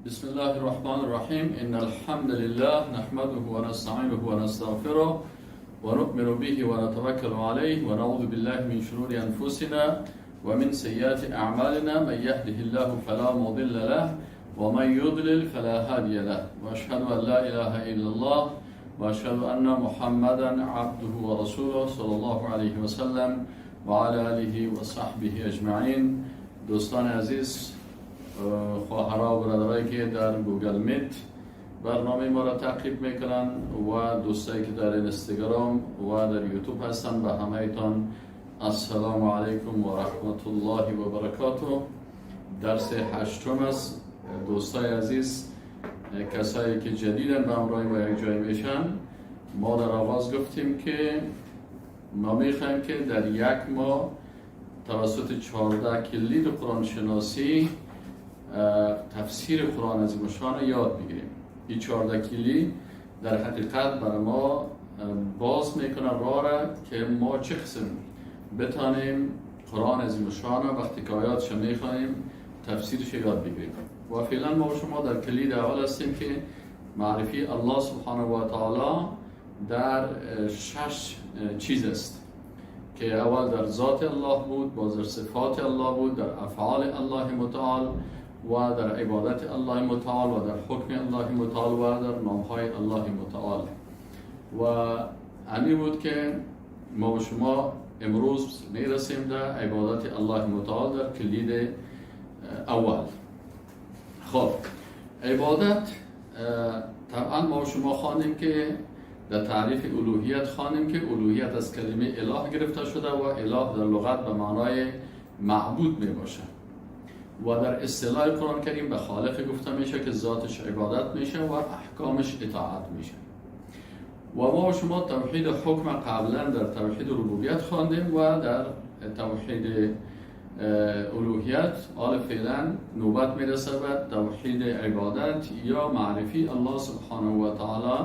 بسم الله الرحمن الرحیم. ان الحمد لله نحمده ونستعینه ونستغفره ونؤمن به ونتوكل عليه ونعوذ بالله من شرور انفسنا ومن سيئات اعمالنا. من يهده الله فلا مضل له ومن يضلل فلا هادي له. واشهد ان لا اله الا الله واشهد ان محمدا عبده ورسوله صلى الله عليه وسلم وعلى آله وصحبه اجمعین. دوستان عزیز، خواهرها و برادرایی که در Google Meet برنامه ما را تعقیب میکنن و دوستایی که در اینستاگرام و در یوتیوب هستن، به همه ایتان السلام علیکم و رحمت الله و برکاته. درس هشتم است. دوستای عزیز، کسایی که جدیدن به همراه ما یک جای میشن، ما در آغاز گفتیم که ما میخوایم که در یک ماه توسط 14 کلید قرآن شناسی تفسیر قرآن عظیم الشان یاد بگیریم. این 14 کلید در حقیقت برای ما باز میکنه راه را که ما چه قسم بتانیم قرآن عظیم الشان وقتی که آیاتش میخوانیم تفسیرش یاد بگیریم. و فعلا ما شما در کلید اول هستیم که معرفی الله سبحانه و تعالی در شش چیز است که اول در ذات الله بود، باز در صفات الله بود، در افعال الله متعال و در عبادت الله متعال و در حکم الله متعال و در نامهای الله متعال. و همی بود که ما و شما امروز میرسیم در عبادت الله متعال در کلید اول. خب، عبادت طبعا ما و شما خواندیم که در تعریف الوهیت خواندیم که الوهیت از کلمه اله گرفته شده و اله در لغت به معنای معبود می باشه و در اصطلاح قرآن کریم به خالق گفته میشه که ذاتش عبادت میشه و احکامش اطاعت میشه. و ما و شما توحید حکم قبلا در توحید ربوبیت خواندیم و در توحید الوهیت. حال فعلا نوبت میرسه به توحید عبادت یا معرفی الله سبحانه و تعالی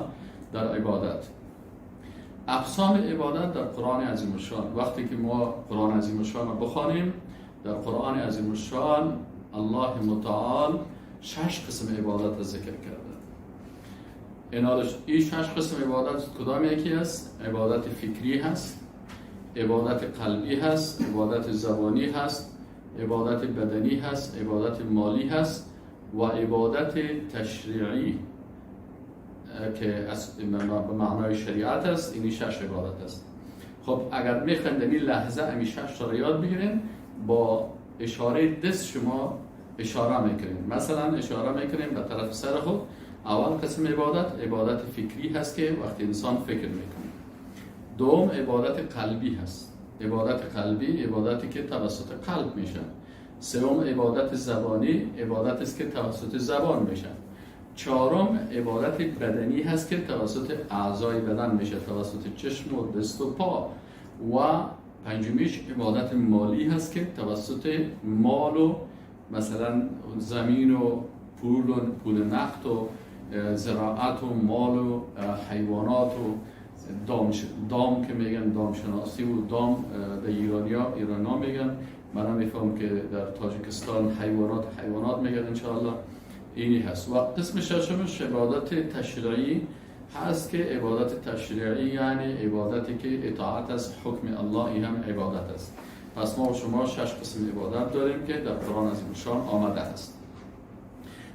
در عبادت. اقسام عبادت در قرآن عظیم الشان. وقتی که ما قرآن عظیم الشان رو بخوانیم، در قرآن عظیم الشان الله متعال شش قسم عبادت ذکر کرده. این شش قسم عبادت کدام یکی است؟ عبادت فکری هست، عبادت قلبی هست، عبادت زبانی هست، عبادت بدنی هست، عبادت مالی هست و عبادت تشریعی که به معنای شریعت است. این شش عبادت است. خب، اگر میخوایم در این لحظه امی شش تا رو یاد بگیریم، با اشاره دست شما اشاره میکنیم. مثلا اشاره میکنیم به طرف سر خود. اول قسم عبادت، عبادت فکری هست که وقتی انسان فکر میکنه. دوم عبادت قلبی هست. عبادت قلبی عبادتی که توسط قلب میشه. سوم عبادت زبانی، عبادت است که توسط زبان میشه. چهارم عبادت بدنی هست که توسط اعضای بدن میشه، توسط چشم و دست و پا. و پنجمیش عبادت مالی هست که توسط مال و مثلا زمین و پول و پول نقد و زراعت و مال و حیوانات و دام، دام که میگن دام شناسی و دام در ایرانیا ایرانا میگن. من میفهم که در تاجیکستان حیوانات حیوانات میگن. انشاءالله اینی هست. و قسم ششمش عبادت تشریعی هست که عبادت تشریعی یعنی عبادتی که اطاعت از حکم الله، این هم عبادت است. پس ما و شما شش قسم عبادت داریم که در قرآن عظیم الشان آمده است.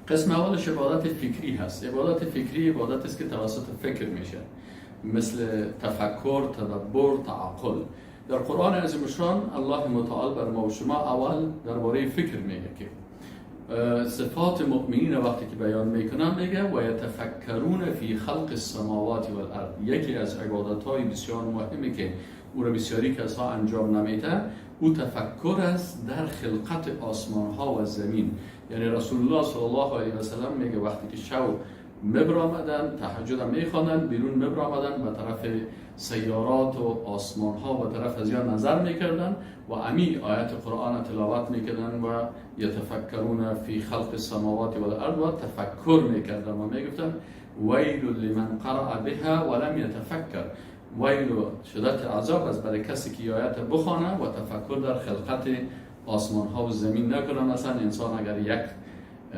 قسم اولش عبادت فکری هست. عبادت فکری عبادت است که توسط فکر میشه، مثل تفکر، تدبر، تعقل. در قرآن عظیم الشان الله متعال بر ما و شما اول درباره فکر میگه که صفات مؤمنین وقتی که بیان میکنن میگه و یتفکرون فی خلق السماوات والارض. یکی از عبادت های بسیار مهمی که او را بسیاری کسها انجام نمیده، او تفکر است در خلقت آسمان ها و زمین. یعنی رسول الله صلی الله علیه و سلم میگه وقتی که شو مبرآمدن، تهجد میخواندن، بیرون مبرآمدن، به طرف سیارات و آسمان ها و طرف از نظر میکردن و امی آیت قرآن تلاوت میکردن و یتفکرون فی خلق السماوات والارض و تفکر میکردن و میگفتن ویل لمن قرأ بها ولم یتفکر. ویل و شدت عذاب از برای کسی که آیت بخوانه و تفکر در خلقت آسمان ها و زمین نکنه. مثلا انسان اگر یک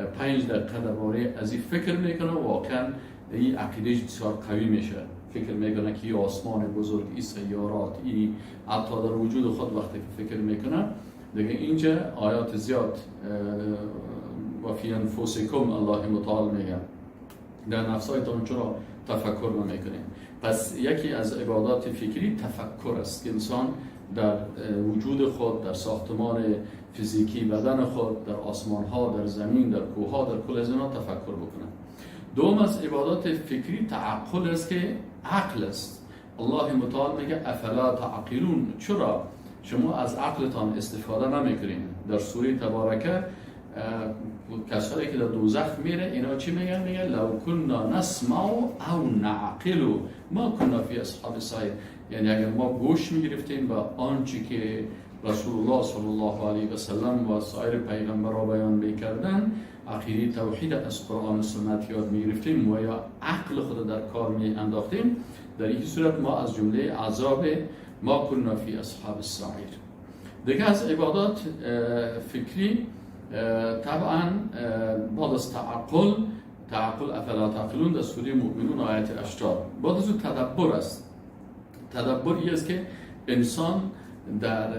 5 دقیقه درباره از این فکر میکنه، واقعا این عقیدهش بسیار قوی میشه. فکر میکنه که این آسمان بزرگ، این سیارات، این حتی در وجود خود وقتی که فکر میکنه دیگه. اینجا آیات زیاد و فی انفسکم الله متعال میگه در نفسایتان چرا تفکر نمیکنیم. پس یکی از عبادات فکری تفکر است که انسان در وجود خود، در ساختمان فیزیکی بدن خود، در آسمان ها، در زمین، در کوه ها، در کل از اینا تفکر بکنه. دوم از عبادات فکری تعقل است که عقل است. الله متعال میگه افلا تعقلون، چرا شما از عقلتان استفاده نمیکنین؟ در سوره تبارکه کسایی که در دوزخ میره اینا چی میگن؟ میگن لو كنا نسمع او نعقل ما كنا فی اصحاب السعیر. یعنی اگر ما گوش میگرفتیم به آنچه که رسول الله صلی الله علیه و سلم و سایر پیغمبرها بیان میکردن، عقیده توحید از قرآن و سنت یاد میگرفتیم و یا عقل خود در کار می انداختیم، در این صورت ما از جمله عذاب ما كنا فی اصحاب السعیر. دیگه از عبادات فکری طبعا بعد از تعقل، تعقل افلا تعقلون در سوره مؤمنون آیت 80، بعد از او تدبر است. تدبر ای است که انسان در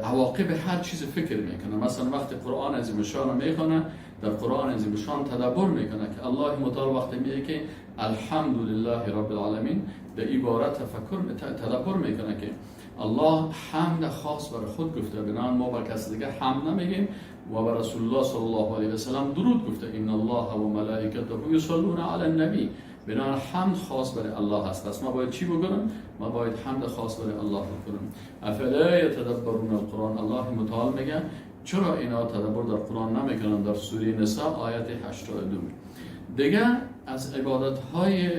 عواقب هر چیز فکر میکنه. مثلا وقتی قرآن عظیم الشان میخونه، در قرآن عظیم الشان تدبر میکنه که الله متعال وقتی میگه که الحمدلله رب العالمین، در عبارت تفکر تدبر میکنه که الله حمد خاص بر خود گفته، بنابراین ما بر کس دیگه حمد نمیگیم، و بر رسول الله صلی الله علیه و سلم درود گفته، ان الله و ملائکته یصلون علی النبی. بنابراین حمد خاص برای الله هست. پس ما باید چی بکنم؟ ما باید حمد خاص برای الله بکنم. افلا یتدبرون القرآن، الله متعال میگه چرا اینا تدبر در قرآن نمیکنن؟ در سوره نساء آیت 82. دیگه از عبادت های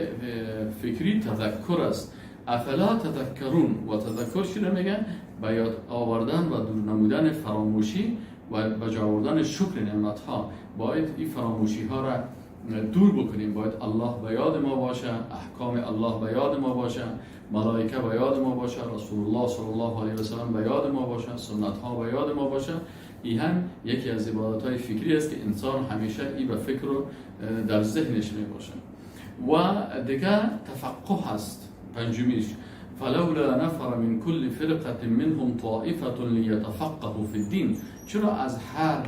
فکری تذکر است. افلا تذکرون، و تذکر چی رو میگه؟ به یاد آوردن و دور نمودن فراموشی و به جا آوردن شکر نعمت ها. باید این فراموشی ها را دور بکنیم. باید الله به یاد ما باشه، احکام الله به یاد ما باشه، ملائکه به یاد ما باشه، رسول الله صلی الله علیه و سلم به یاد ما باشه، سنت ها به یاد ما باشه. این هم یکی از عبادت های فکری است که انسان همیشه ای به فکر رو در ذهنش می باشه. و دیگه تفقه هست، پنجمیش، فلولا نفر من كل فرقة منهم طائفة ليتفقهوا في الدين. چرا از هر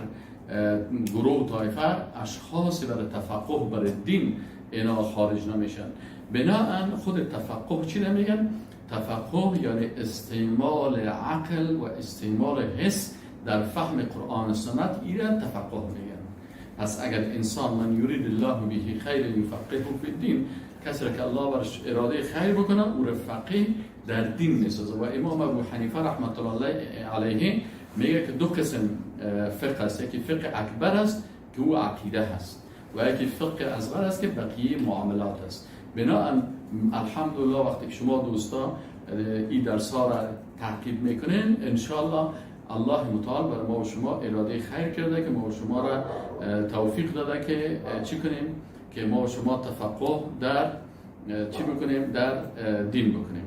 گروه طایفه اشخاصی برای تفقه برای دین اینا خارج نمیشن؟ بناءً خود تفقه چی نمیگن؟ تفقه یعنی استعمال عقل و استعمال حس در فهم قرآن و سنت، ایره تفقه میگن. پس اگر انسان من یرید الله به خیر یفقهه فی الدین، کسی را که الله برش اراده خیر بکنه او را فقیه در دین میسازه. و امام ابو حنیفه رحمت الله علیه میگه که دو قسم فقه است، یکی فقه اکبر است که او عقیده هست و یکی فقه اصغر است که بقیه معاملات است. بناءً الحمدلله وقتی که شما دوستا این درس ها را تعقیب میکنین، انشالله الله متعال بر ما و شما اراده خیر کرده که ما و شما را توفیق داده که چی کنیم؟ که ما و شما تفقه در چی بکنیم؟ در دین بکنیم.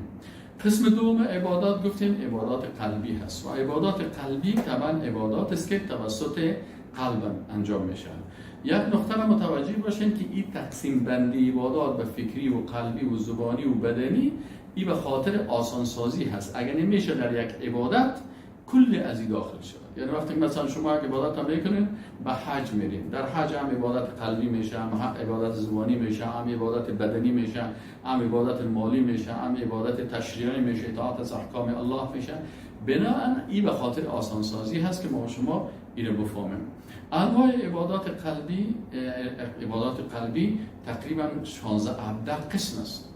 قسم دوم عبادات گفتیم عبادات قلبی هست و عبادات قلبی طبعا عبادات است که توسط قلب انجام میشه. یک نقطه را متوجه باشین که این تقسیم بندی عبادات به فکری و قلبی و زبانی و بدنی این به خاطر آسانسازی هست. اگر نمیشه در یک عبادت کل از این داخل شود. یعنی وقتی مثلا شما یک عبادت هم میکنین، به حج میرین، در حج هم عبادت قلبی میشه، هم عبادت زبانی میشه، هم عبادت بدنی میشه، هم عبادت مالی میشه، هم عبادت تشریعی میشه، اطاعت از احکام الله میشه. بناءً این به خاطر آسانسازی هست که ما شما اینو بفهمیم. انواع عبادات قلبی تقریبا 16 17 قسم است.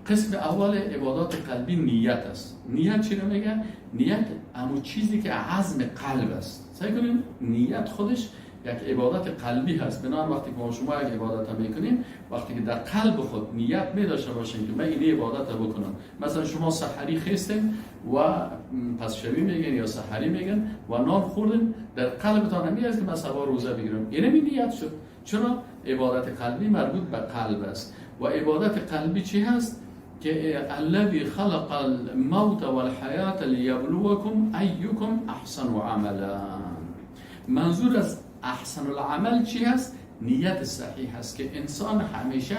قسم اول عبادات قلبی نیت است. نیت چی رو میگه؟ نیت همون چیزی که عزم قلب است. سعی کنیم نیت خودش یک عبادت قلبی هست. بنابراین وقتی که ما شما یک عبادت هم میکنیم، وقتی که در قلب خود نیت می داشته باشیم که من این عبادت رو بکنم. مثلا شما سحری خیستین و پس شبی میگن یا سحری میگن و نان خوردین، در قلبتان همی است که من صبح روزه بگیرم، این همی نیت شد. چرا؟ عبادت قلبی مربوط به قلب است. و عبادت قلبی چی هست؟ که الذی خلق الموت والحیات لیبلوکم ایکم احسن عملا. منظور از احسن العمل چی هست؟ نیت صحیح هست که انسان همیشه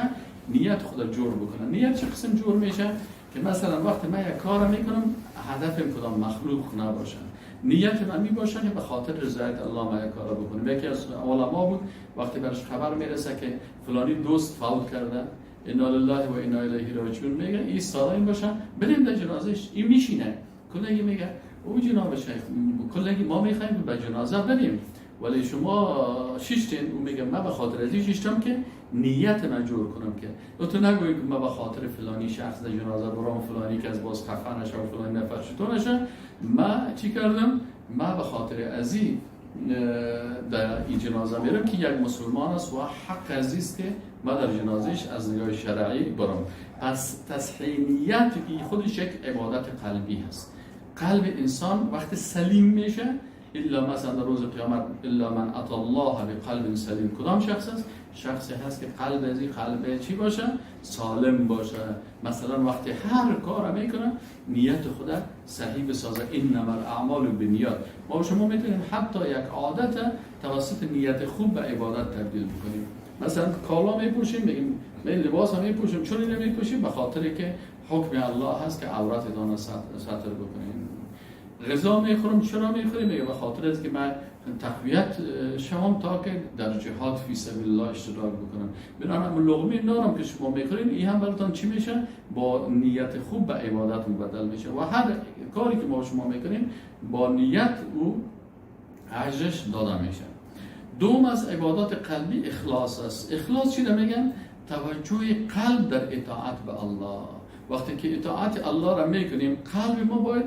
نیت خود جور بکنه. نیت چه قسم جور میشه؟ که مثلا وقتی من یک کار میکنم هدفم کدام مخلوق نباشه، نیت من می باشه که به خاطر رضایت الله من یک کار بکنم. یکی از علما بود وقتی برش خبر میرسه که فلانی دوست فوت کرده، انا لله و انا الیه راجعون، میگه این ساده این باشه بریم در جنازهش. این میشینه کلگی میگه او جناب شیخ کلگی ما میخوایم به جنازه بریم ولی شما شیشتین. او میگه من به خاطر از این شیشتم که نیت من جور کنم که تو نگویی که من به خاطر فلانی شخص در جنازه برام، فلانی که از باز خفه نشه و فلانی نفر چطور نشه، من چی کردم؟ من به خاطر از این در این جنازه میرم که یک مسلمان است و حق عزیز که ما در جنازهش از نگاه شرعی برام. پس تصحیح نیت خودش یک عبادت قلبی هست. قلب انسان وقت سلیم میشه، الا مثلا در روز قیامت الا من اتی الله بقلب سلیم، کدام شخص است؟ شخصی هست که قلب از این قلب چی باشه؟ سالم باشه. مثلا وقتی هر کار میکنه نیت خود صحیح بسازه. انما الاعمال بالنیات. ما شما میتونیم حتی یک عادت توسط نیت خوب به عبادت تبدیل بکنیم. مثلا کالا میپوشیم، میگیم من لباس هم میپوشم، چون اینو میپوشیم به خاطر که حکم الله هست که عورت ستر بکنیم. غذا میخورم، چرا میخوریم؟ میگه به خاطر است که من تقویت شوم تا که در جهاد فی سبیل الله اشتراک بکنم. بنابراین لقمه نانم که شما میخورین این هم براتون چی میشه؟ با نیت خوب به عبادت مبدل میشه و هر کاری که ما شما میکنیم با نیت او اجرش داده میشه. دوم از عبادات قلبی اخلاص است. اخلاص چی میگن؟ توجه قلب در اطاعت به الله. وقتی که اطاعت الله را میکنیم قلب ما باید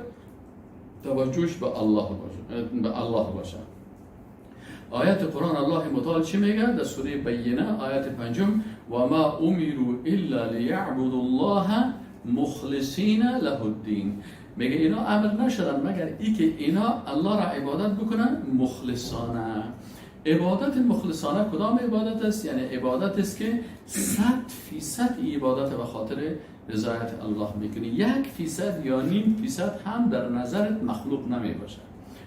توجهش به الله باشه، به الله باشه. آیت قرآن الله متعال چی میگه؟ در سوره بینه آیت 5، و ما امروا الا لیعبدوا الله مخلصین له الدین. میگه اینا امر نشدن مگر ای که اینا الله را عبادت بکنن مخلصانه. عبادت مخلصانه کدام عبادت است؟ یعنی عبادت است که 100% عبادت به خاطر رضایت الله میکنی، 1% یا 0.5% هم در نظرت مخلوق نمی باشه.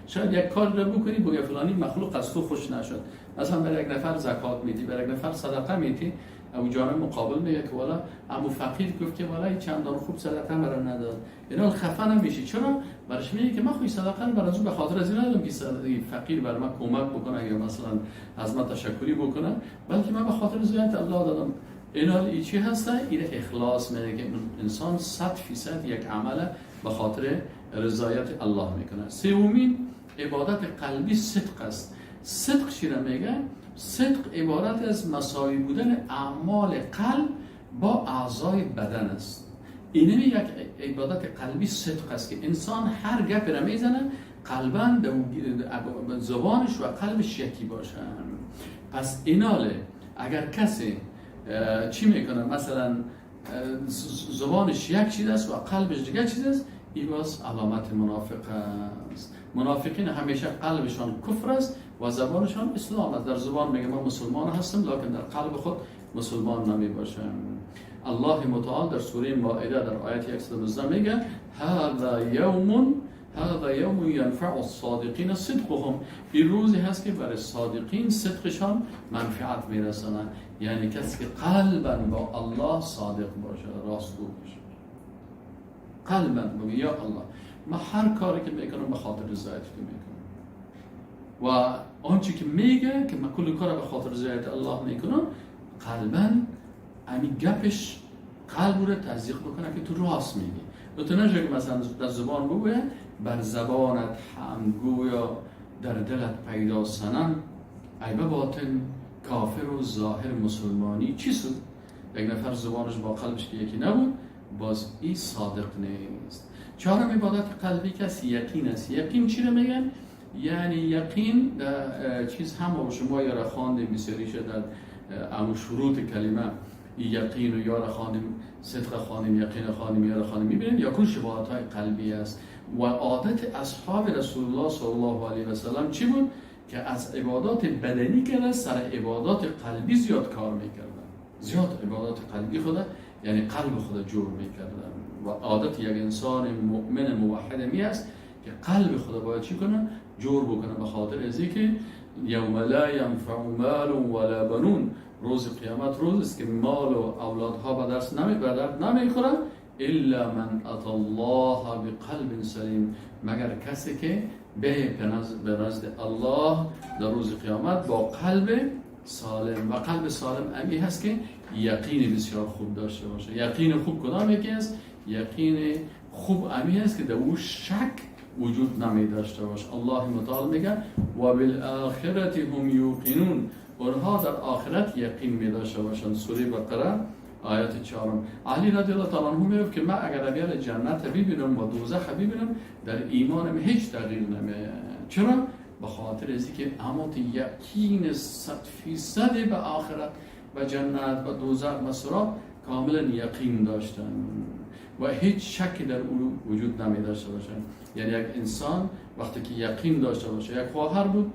شاید یک کار رو بکنی بگه فلانی مخلوق از تو خوش نشد، مثلا برای یک نفر زکات میدی، برای یک نفر صدقه میدی، او جانب مقابل میگه که والا عمو فقیر گفت که والا چندان خوب صدقه مرا نداد، اینا خفه نمیشه. چرا؟ برش میگه که من خو صدقه رو برای به خاطر از این ندادم که فقیر بر من کمک بکنه یا مثلا از من تشکری بکنه، بلکه من به خاطر رضایت الله دادم. اینا ای چی هسته؟ این اخلاص میگه که انسان 100% یک عمل به خاطر رضایت الله میکنه. سومین عبادت قلبی صدق است. صدق چی را میگه؟ صدق عبارت از مساوی بودن اعمال قلب با اعضای بدن است. اینمی یک عبادت قلبی صدق است که انسان هر گپ را میزنه قلباً زبانش و قلبش یکی باشه. پس ایناله اگر کسی چی میکنه، مثلا زبانش یک چیز است و قلبش دیگه چیز است، این باز علامت منافق است. منافقین همیشه قلبشان کفر است و زبانشان اسلام است. در زبان میگه من مسلمان هستم لکن در قلب خود مسلمان نمی باشم. الله متعال در سوره مائده در آیت 119 میگه هذا یوم ینفع الصادقین صدقهم. این روزی هست که برای صادقین صدقشان منفعت میرسانه، یعنی کسی که قلبا با الله صادق باشه، راستگو باشه، قلبا بگه یا الله من هر کاری که میکنم به خاطر رضایت تو میکنم و آنچه که میگه که من کل کار به خاطر رضایت الله میکنم، قلبا همین گپش قلب رو تضییق بکنه که تو راست میگی. تو نشه که مثلا در زبان بگویه بر زبانت همگویا در دلت پیدا سنم، عیب باطن کافر و ظاهر مسلمانی چی سود؟ یک نفر زبانش با قلبش که یکی نبود، باز این صادق نیست. چهارم عبادت قلبی کسی یقین است. یقین چی رو میگن؟ یعنی یقین در چیز هم با شما یاره خواندیم بسیاریشه در امو شروط کلمه یقین و یاره خواندیم، صدق خواندیم، یقین خواندیم، یاره خواندیم، میبینیم یا کل شباهت های قلبی است. و عادت اصحاب رسول الله صلی الله علیه و سلم چی بود؟ که از عبادات بدنی کرده سر عبادات قلبی زیاد کار میکردن، زیاد عبادات قلبی خود یعنی قلب خود جور میکردن. و عادت یک انسان مؤمن موحد می است که قلب خود باید چی کنه؟ جور بکنه، به خاطر از اینکه یوم لا ینفع مال ولا بنون، روز قیامت روز است که مال و اولادها به دست نمیخورن، الا من اتى الله بقلب سلیم، مگر کسی که به نزد الله در روز قیامت با قلب سالم. و قلب سالم امی هست که یقین بسیار خوب داشته باشه. یقین خوب کدام یکی است؟ یقین خوب امی هست که در او شک وجود نمی داشته باشه. الله متعال میگه و بالآخرة هم یوقنون، اونها در آخرت یقین می داشته باشند. سوره بقره آیات 4. علی رضی الله تعالی عنه میگه که من اگر بیار جنت ببینم و دوزخ ببینم در ایمانم هیچ تغییر نمیاد. چرا؟ به خاطر از اینکه همون یقین 100% به آخرت و جنت و دوزخ و صراط کاملا یقین داشتن و هیچ شکی در او وجود نمی داشته باشن. یعنی یک انسان وقتی که یقین داشته باشه، یک خواهر بود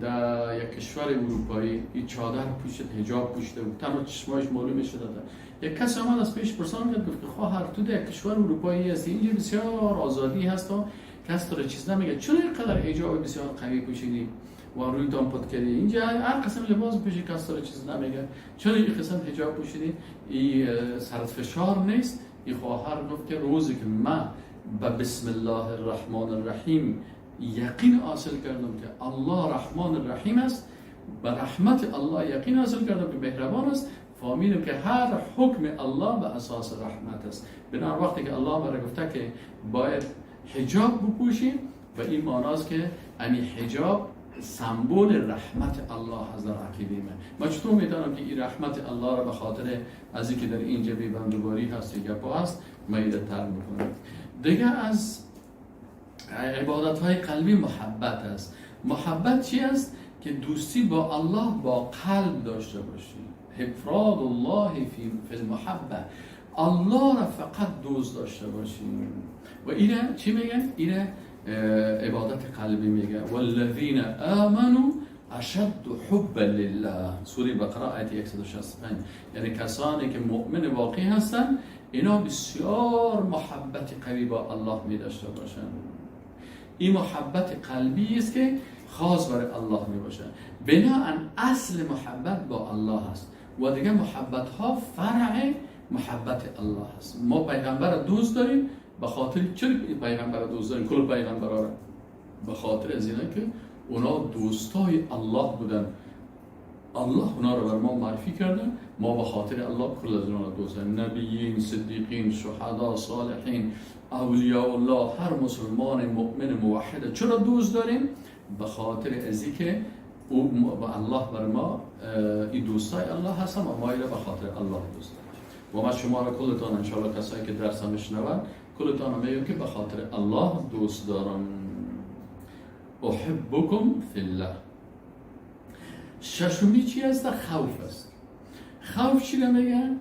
در یک کشور اروپایی، این چادر پوشید، حجاب پوشیده بود، تنها چشمایش معلوم شده. یک کسی آمد از پیش پرسان کرد، گفت که خواهر تو در یک کشور اروپایی هستی، اینجا بسیار آزادی هست و کس تو را چیز نمیگه، چرا اینقدر حجاب بسیار قوی پوشیدی و روی تان پت کردی؟ اینجا هر قسم لباس پوشی کس تو را چیز نمیگه، چرا این قسم حجاب پوشیدی؟ این سرت فشار نیست؟ این خواهر گفت که روزی که من به بسم الله الرحمن الرحیم یقین حاصل کردم که الله رحمان الرحیم است، به رحمت الله یقین حاصل کردم که مهربان است، فهمیدم که هر حکم الله به اساس رحمت است. بنابراین وقتی که الله برای گفته که باید حجاب بپوشیم، و این معناست که امی حجاب سمبل رحمت الله از در عقیده من. ما چطور میدانم که این رحمت الله را به خاطر از اینکه در اینجا بی بندوباری هست یا گپا هست ما این تر میکنم. دیگه از عبادت های قلبی محبت است. محبت چی است؟ که دوستی با الله با قلب داشته باشی. افراد الله فی المحبه، الله را فقط دوست داشته باشیم. و اینه چی میگن؟ اینه عبادت قلبی میگه. والذین آمنوا اشد حبا لله، سوره بقره آیه 165. یعنی کسانی که مؤمن واقعی هستن اینا بسیار محبت قوی با الله می داشته باشن. این محبت قلبی است که خاص برای الله می باشه. بناً اصل محبت با الله است و دیگه محبت ها فرع محبت الله است. ما پیغمبر دوست داریم به خاطر چرا پیغمبر دوست داریم؟ کل پیغمبرا را به خاطر از اینا که اونا دوستای الله بودن، الله اونا رو بر ما معرفی کردن، ما به خاطر الله کل از اونا دوست داریم. نبیین، صدیقین، شهدا، صالحین، اولیاء الله، هر مسلمان مؤمن موحد چرا دوست داریم؟ به خاطر از اینکه او الله بر ما این دوستای الله هستن و ما اینا به خاطر الله دوست داریم. و ما شما را کلتان انشاءالله کسایی که درس میشنون کلتان میگم که به خاطر الله دوست دارم. احبکم فی الله. ششمی چی است؟ خوف است. خوف چی رو میگن؟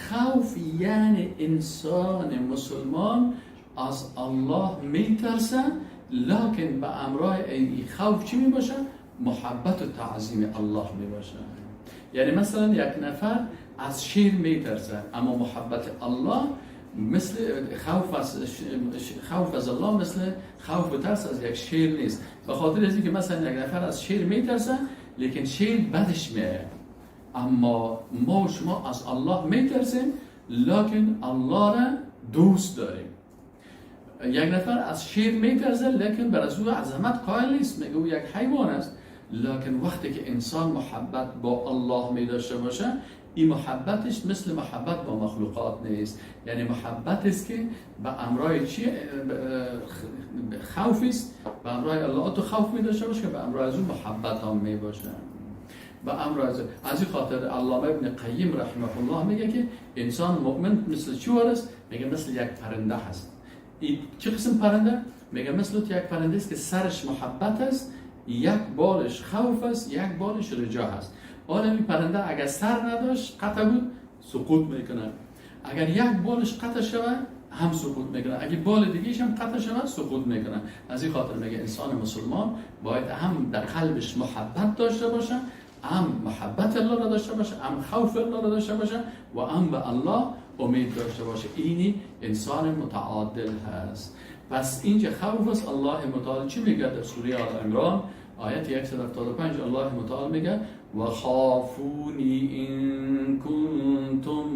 خوف یعنی انسان مسلمان از الله میترسه، لکن به امرای این خوف چی میباشه؟ محبت و تعظیم الله میباشه. یعنی مثلا یک نفر از شیر میترسه، اما محبت الله مثل خوف از الله مثل خوف و ترس از یک شیر نیست. به خاطر از اینکه مثلا یک نفر از شیر میترسه لیکن شیر بدش میاد، اما ما و شما از الله میترسیم لکن الله را دوست داریم. یک نفر از شیر میترسه لیکن بر از او عظمت قائل نیست، میگه او یک حیوان است. لکن وقتی که انسان محبت با الله می داشته باشه، این محبتش مثل محبت با مخلوقات نیست. یعنی محبت است که به امرای چی؟ خوف است. به امرای الله تو خوف می داشته باشه که به امرای از اون محبت هم می باشه. به امرای از این خاطر علامه ابن قیم رحمه الله میگه که انسان مؤمن مثل چی است؟ میگه مثل یک پرنده هست. این چه قسم پرنده؟ میگه مثل یک پرنده است که سرش محبت است، یک بالش خوف است، یک بالش رجا هست. حالا این پرنده اگر سر نداشت قطع بود سقوط میکنه، اگر یک بالش قطع شود هم سقوط میکنه، اگر بال دیگه‌ش هم قطع شود سقوط میکنه. از این خاطر میگه انسان مسلمان باید هم در قلبش محبت داشته باشه، هم محبت الله را داشته باشه، هم خوف الله را داشته باشه و هم به الله امید داشته باشه. اینی انسان متعادل هست. پس اینجا خوف است. الله متعال چی میگه در سوره آل عمران آیت 175 الله متعال میگه و خافونی ان کنتم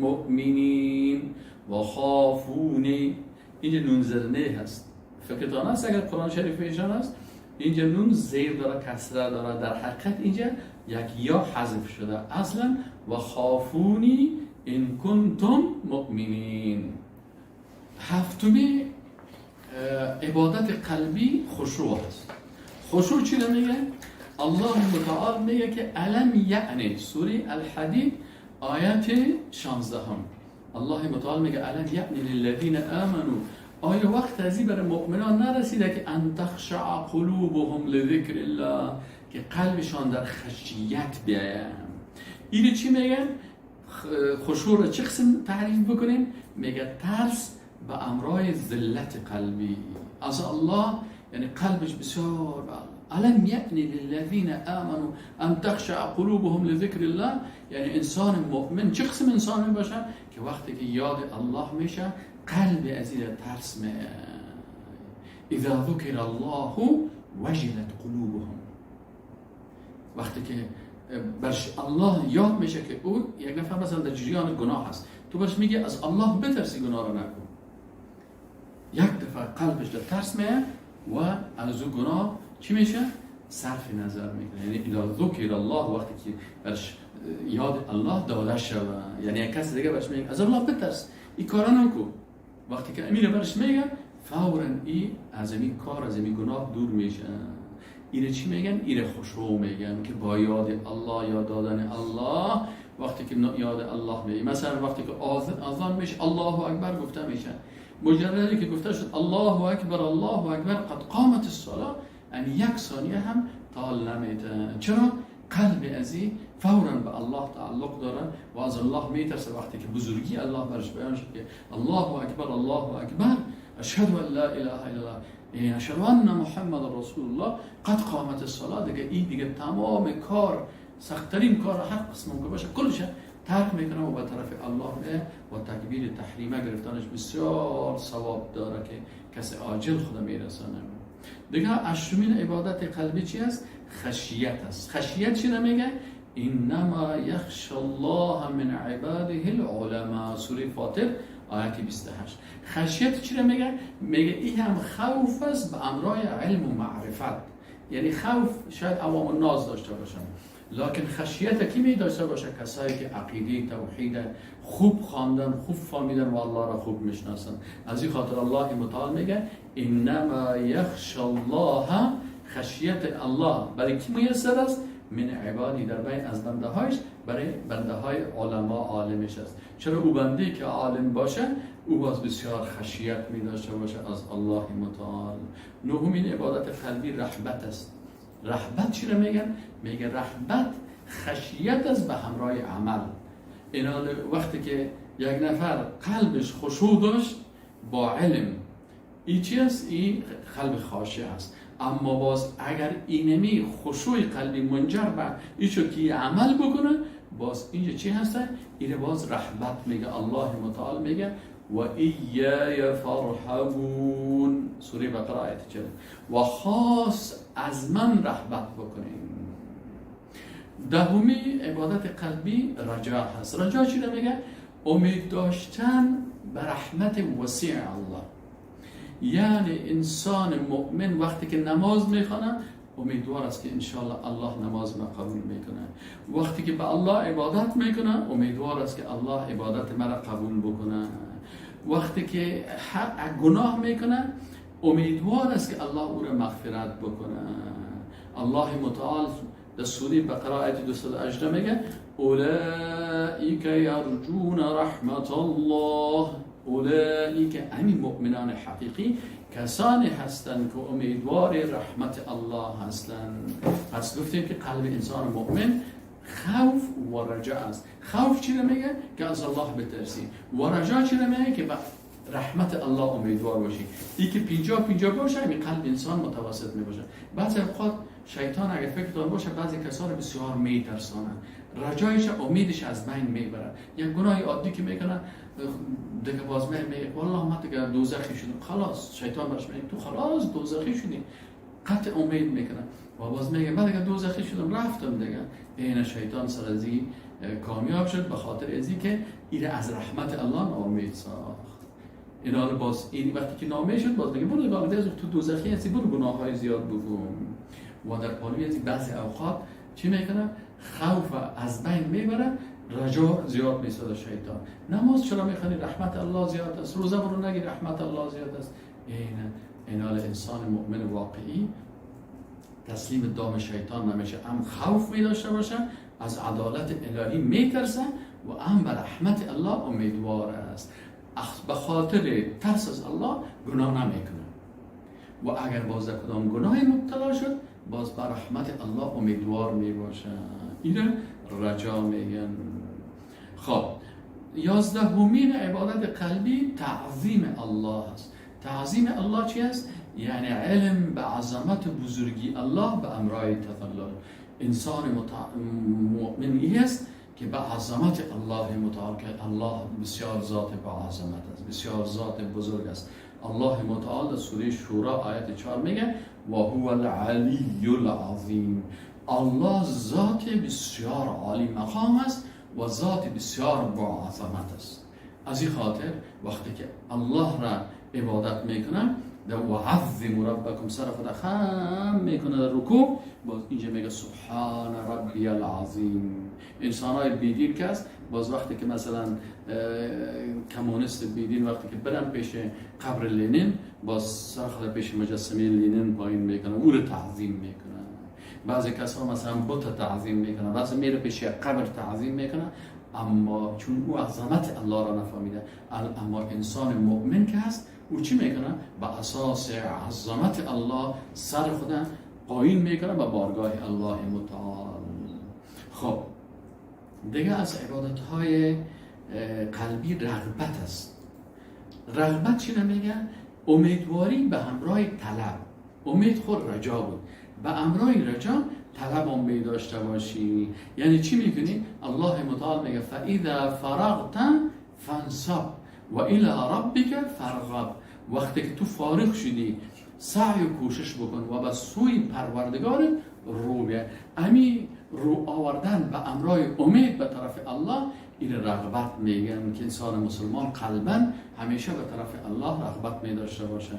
مؤمنین. و خافونی، اینجا نون زرنه هست، فکرتان هست اگر قرآن شریف ایشان هست، اینجا نون زیر داره، کسره داره، در حقیقت اینجا یک یا حذف شده اصلا. و خافونی ان کنتم مؤمنین. هفتمی عبادت قلبی خشوع است. خشوع چی رو میگه؟ الله متعال میگه که الم یعنی، سوره الحدید آیت 16 الله متعال میگه الم یعنی للذین آمنوا، آیا وقت ازی برای مؤمنان نرسیده که ان تخشع قلوبهم لذکر الله، که قلبشان در خشیت بیاید. اینو چی میگن؟ خشوع رو چه قسم تعریف بکنیم؟ میگه ترس به امرای ذلت قلبی از الله، یعنی قلبش بسیار به الله. الم یعنی للذین آمنوا ان تخشع قلوبهم لذکر الله، یعنی انسان مؤمن چه قسم انسان می باشه که وقتی که یاد الله میشه قلب از این ترس می. اذا ذکر الله وجلت قلوبهم، وقتی که برش الله یاد میشه که او یک نفر مثلا در جریان گناه هست، تو برش میگه از الله بترسی گناه رو نکن، یک دفعه قلبش در ترس میه و از او گناه چی میشه؟ صرف نظر میکنه. یعنی اذا ذکر الله، وقتی که برش یاد الله داده شوه، یعنی یک کس دیگه برش میگه از الله بترس این کارا نکن، وقتی که امیر برش میگه فورا ای از این کار، از این گناه دور میشه. اینه چی میگن؟ اینه خشوع میگن که با یاد الله، یاد دادن الله، وقتی که یاد الله میگه، مثلا وقتی که اذان میشه الله اکبر گفته میشه، مجردی که گفته شد الله اکبر الله اکبر قد قامت الصلاه، یعنی یک ثانیه هم طال نمیده. چرا؟ قلب ازی فورا به الله تعلق داره و از الله میترسه. وقتی که بزرگی الله برش بیان شد که الله اکبر الله اکبر اشهد ان لا اله الا الله یعنی اشهد ان محمد رسول الله قد قامت الصلاه، دیگه این دیگه تمام کار، سختترین کار هر قسم که باشه کلش ترک میکنه و به طرف الله میه و تکبیر تحریمه گرفتنش بسیار ثواب داره که کسی عاجل خدا میرسانه. دیگه هشتمین عبادت قلبی چی است؟ خشیت است. خشیت چی میگه؟ انما یخشى الله من عباده العلماء، سوره فاطر آیت 28. خشیت چی میگه؟ میگه این هم خوف است به امرای علم و معرفت. یعنی خوف شاید عوام الناس داشته باشن، لکن خشیت کی می داشته باشه؟ کسایی که عقیده توحید خوب خواندن، خوب فهمیدن و الله را خوب میشناسن. از این خاطر الله متعال میگه انما یخشى الله، خشیت الله برای کی میسر است؟ من عبادی، در بین از بنده هایش، برای بنده های علما عالمش است. چرا او بنده که عالم باشه او باز بسیار خشیت می داشته باشه از الله متعال. نهمین عبادت قلبی رحمت است. رحمت چی رو میگن؟ میگه رحمت خشیت است به همراه عمل. اینا وقتی که یک نفر قلبش خشوع داشت با علم، این چی است؟ این قلب خاشع است. اما باز اگر اینمی خشوع قلبی منجر به این شد که عمل بکنه، باز اینجا چی هسته؟ اینه باز رحمت میگه. الله متعال میگه و ایای فارهبون، سوره بقره آیت 40، و خاص از من رحمت بکنین. دهمی عبادت قلبی رجا هست. رجا چی رو میگه؟ امید داشتن به رحمت وسیع الله. یعنی انسان مؤمن وقتی که نماز میخوانه امیدوار است که انشالله الله نماز ما قبول میکنه. وقتی که به الله عبادت میکنه امیدوار است که الله عبادت مرا قبول بکنه. وقتی که گناه میکنه امیدوار است که الله او را مغفرت بکنه. الله متعال در سوره بقره آیت 218 میگه اولئک یرجون رحمت الله. اولئک همین مؤمنان حقیقی کسانی هستند که امیدوار رحمت الله هستند. پس گفتیم که قلب انسان مؤمن خوف و رجا است. خوف چی میگه؟ که از الله بترسی. و رجا چی میگه؟ که به رحمت الله امیدوار باشی. ای که 50-50 باشه همین قلب انسان متوسط می باشه. بعضی اوقات شیطان اگر فکرتان باشه بعضی کسان بسیار میترسانند، رجایش امیدش از بین میبره. یک گناه عادی که میکنه دیگه باز میگه والله ما دیگه دوزخی شدم، خلاص شیطان برش میگه تو خلاص دوزخی شدی. قطع امید میکنه و باز میگه من دیگه دوزخی شدم، رفتم دیگه. این شیطان سر از این کامیاب شد، به خاطر از که این از رحمت الله ناامید ساخت. این حال باز این وقتی که ناامید شد باز میگه برو دیگه، تو دوزخی هستی، برو گناه های زیاد بکن. و در پالوی از بعضی اوقات چی میکنه؟ خوف از بین میبره، رجا زیاد میسازه شیطان. نماز چرا میخوانی؟ رحمت الله زیاد است. روزه برو نگی، رحمت الله زیاد است. این حال انسان مؤمن واقعی تسلیم دام شیطان نمیشه، هم خوف می داشته باشه، از عدالت الهی میترسه و هم به رحمت الله امیدوار است. به خاطر ترس از الله گناه نمیکنه و اگر باز کدام گناه مبتلا شد باز به رحمت الله امیدوار می باشه. اینه رجا میگن. خب 11مین عبادت قلبی تعظیم الله است. تعظیم الله چی است؟ یعنی علم به عظمت بزرگی الله به امرای تذلل. انسان مؤمن است که به عظمت الله متعال، که الله بسیار ذات با عظمت است، بسیار ذات بزرگ است. الله متعال در سوره شورا آیت 4 میگه و هو العلی العظیم. الله ذات بسیار عالی مقام است و ذات بسیار با عظمت است. از این خاطر وقتی که الله را عبادت میکنه در و عظم ربکم، سر خود خم میکنه در رکوع، باز اینجا میگه سبحان ربی العظیم. انسان های بیدین که است باز وقتی که مثلا کمونیست بیدین وقتی که برن پیش قبر لنین، باز سر خود پیش مجسمه لنین پایین میکنه، او رو تعظیم میکنه. بعضی کسا مثلا بت تعظیم میکنه، بعضی میره پیش قبر تعظیم میکنه، اما چون او عظمت الله را نفهمیده. اما انسان مؤمن که هست او چی میکنه؟ به اساس عظمت الله سر خود پایین میکنه به بارگاه الله متعال. خب دیگه از عبادت های قلبی رغبت است. رغبت چی نمیگه؟ امیدواری به همراه طلب. امید خود رجا بود، به همراه رجا طلب هم داشته باشی. یعنی چی میکنی؟ الله متعال میگه فاذا فرغت فانصب و الی ربک فارغب. وقتی که تو فارغ شدی سعی و کوشش بکن و به سوی پروردگارت رو بیا. امی رو آوردن به امرای امید به طرف الله، این رغبت میگن که انسان مسلمان قلبا همیشه به طرف الله رغبت می داشته باشه.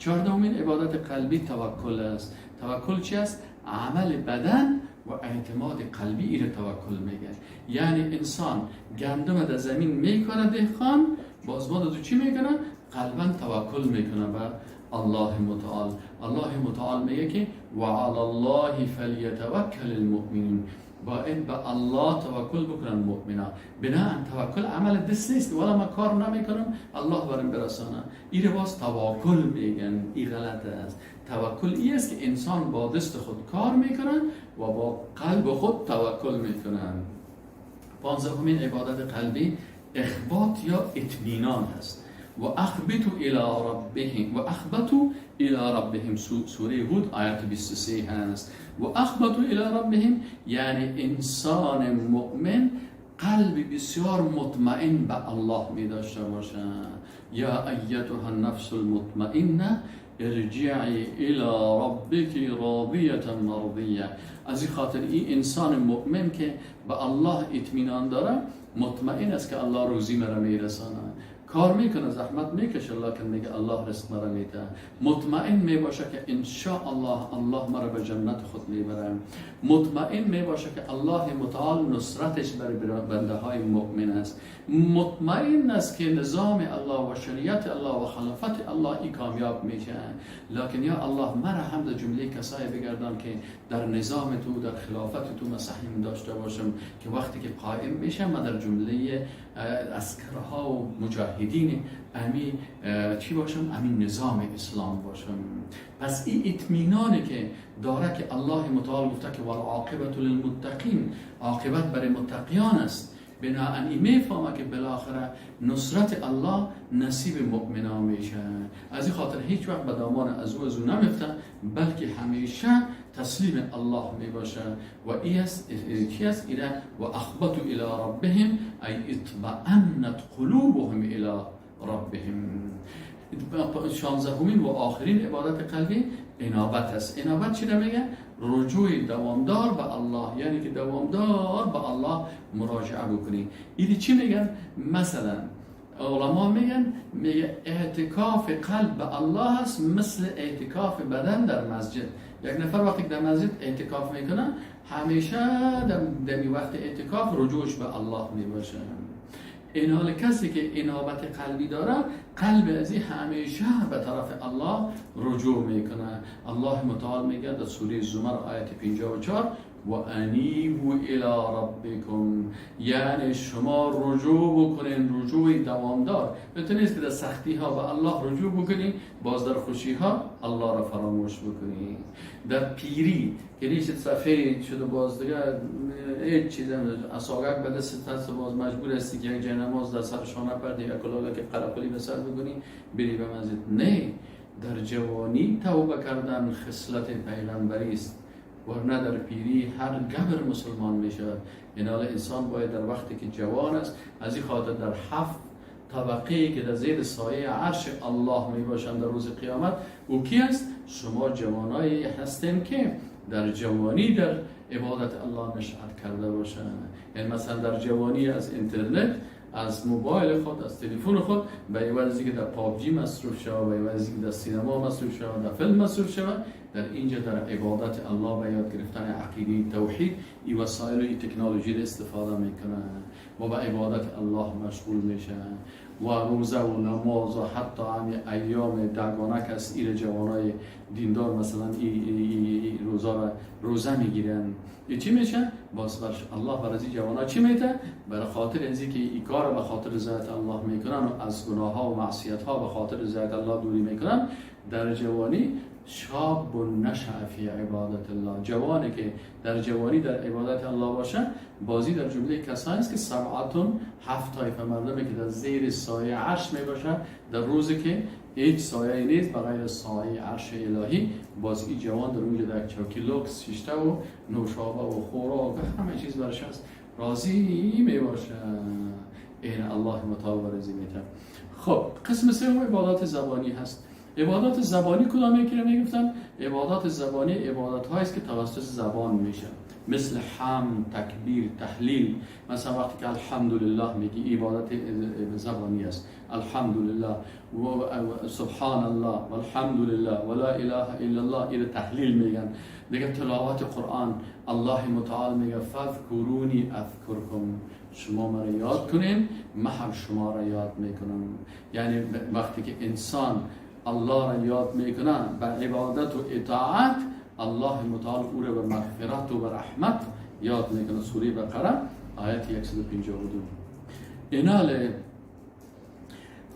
14مین عبادت قلبی توکل است. توکل چی است؟ عمل بدن و اعتماد قلبی، این توکل میگن. یعنی انسان گندم در زمین میکنه دهقان، باز بعد از چی میکنه؟ قلبا توکل میکنه به الله متعال. الله متعال میگه که و علی الله فلیتوکل المؤمنون. باید به الله توکل بکنن مؤمنا. بناءً توکل عمل دست نیست، ولی ما کار نمیکنم الله برم برسانه. این باز توکل میگن، این غلط است. توکل این است که انسان با دست خود کار میکنن و با قلب خود توکل میکنن. 15مین عبادت قلبی اخبات یا اطمینان هست. و اخبتوا الی ربهم و اخبتوا الی ربهم، سوره هود آیت 23 هست. و اخبتوا الی ربهم یعنی انسان مؤمن قلب بسیار مطمئن به الله می داشته باشه. یا ایتها النفس المطمئنه ارجعی الی ربک راضیه مرضیه. از این خاطر این انسان مؤمن که به الله اطمینان داره مطمئن است که الله روزی مرا میرسانه، کار میکنه، زحمت میکشه، لکن میگه الله رزق مرا میده. مطمئن میباشه که انشاءالله الله مرا به جنت خود میبره. مطمئن میباشه که الله متعال نصرتش بر بنده های مؤمن است. مطمئن است که نظام الله و شریعت الله و خلافت الله ای کامیاب میشه. لکن یا الله مرا هم در جمله کسایی بگردان که در نظام تو، در خلافت تو مسحیم داشته باشم که وقتی که قائم میشم من در جمله عسکرها و مجاهدین امی چی باشم؟ امی نظام اسلام باشم. پس این اطمینانی که داره که الله متعال گفته که والعاقبة للمتقین، عاقبت برای متقیان است. بناءً این میفهمه که بالاخره نصرت الله نصیب مؤمنان میشه. از این خاطر هیچ وقت به دامان از او نمیفته، بلکه همیشه تسلیم الله میباشه. و ای است چی است؟ ایره و اخبتوا الی ربهم ای اطمأنت قلوبهم الی ربهم. 16مین و آخرین عبادت قلبی انابت است. انابت چی میگه؟ رجوع دوامدار به الله، یعنی که دوامدار به الله مراجعه بکنی. این چی میگن؟ مثلا علما میگن، میگه اعتکاف قلب به الله است مثل اعتکاف بدن در مسجد. یک نفر وقتی که در مسجد اعتکاف میکنه همیشه در وقت اعتکاف رجوعش به الله میباشه. این حال کسی که انابت قلبی داره، قلب ازی همیشه به طرف الله رجوع میکنه. الله متعال میگه در سوره زمر آیت 54 و انیبوا الی ربکم، یعنی شما رجوع بکنین، رجوع دوامدار. به نیست که در سختی ها به الله رجوع بکنین، باز در خوشی ها الله را فراموش بکنین. در پیری که ریشت سفید شده باز دیگه هیچ چیز عصاگک به دست هست، باز مجبور هستی که یک جای نماز در سر شانه پردی یا کلاهک که قرقلی به سر بکنی بری به مسجد. نه، در جوانی توبه کردن خصلت پیغمبری است، ورنه در پیری هر گبر مسلمان می شود. این حال انسان باید در وقتی که جوان است، از این خاطر در 7 طبقه که در زیر سایه عرش الله می باشند در روز قیامت، او کی است؟ شما جوانایی هستیم که در جوانی در عبادت الله نشأت کرده باشند. یعنی مثلا در جوانی از اینترنت، از موبایل خود، از تلفن خود، به عوضی که در PUBG مصروف شود، به عوضی که در سینما مصروف شود، در فیلم مصروف شود، در اینجا در عبادت الله به یاد گرفتن عقیده توحید این وسایل و این تکنولوژی را استفاده میکنه و به عبادت الله مشغول میشه و روزه و نماز و حتی همین ایام دگانه که است، ایره جوانای دیندار مثلا ای روزا را روزه میگیرن. ای چی میشه؟ باز برش الله بر از این جوانا چی میده؟ برای خاطر از اینکه ای کار به خاطر رضایت الله میکنن و از گناه ها و معصیت ها به خاطر رضایت الله دوری میکنن. در جوانی شاب نشأ فی عبادت الله، جوانی که در جوانی در عبادت الله باشه، بازی در جمله کسانی است که سبعتون، 7 طایفه مردمی که در زیر سایه عرش می باشه در روزی که هیچ سایه نیست بغیر سایه عرش الهی. باز این جوان در اونجا در چوکی لوکس شیشته و نوشابه و خوراک و همه چیز برش هست، راضی می باشه. این الله متعال راضی میته. خب قسم سوم عبادات زبانی هست. عبادات زبانی کدام یکی رو میگفتن؟ عبادات زبانی عبادت هایی است که توسط زبان میشه، مثل حمد، تکبیر، تحلیل. مثلا وقتی که الحمدلله میگی عبادت زبانی است، الحمدلله و سبحان الله و الحمدلله و لا اله الا الله، این تحلیل میگن. دیگه تلاوت قرآن، الله متعال میگه فاذکرونی اذکرکم، شما مرا یاد کنین من هم شما را یاد میکنم. یعنی وقتی که انسان الله را یاد میکنه به عبادت و اطاعت، الله متعال او را به مغفرت و به رحمت یاد میکنه. سوره بقره آیت 152. اینال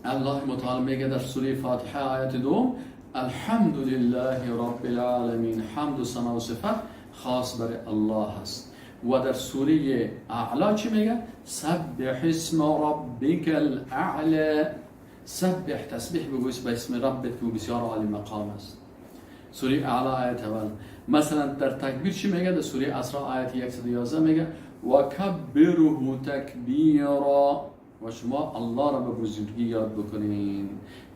الله متعال میگه در سوره فاتحه آیت 2 الحمد لله رب العالمین، حمد و ثنا و صفت خاص بر الله است. و در سوره اعلی چی میگه؟ سبح اسم ربک الاعلی، سبح تسبیح بگوی به اسم ربت که بسیار عالی مقام است. سوره اعلی آیت اول. مثلا در تکبیر چی میگه؟ در سوره اسراء آیت 111 میگه و کبره تکبیرا، و شما الله را به بزرگی یاد بکنین.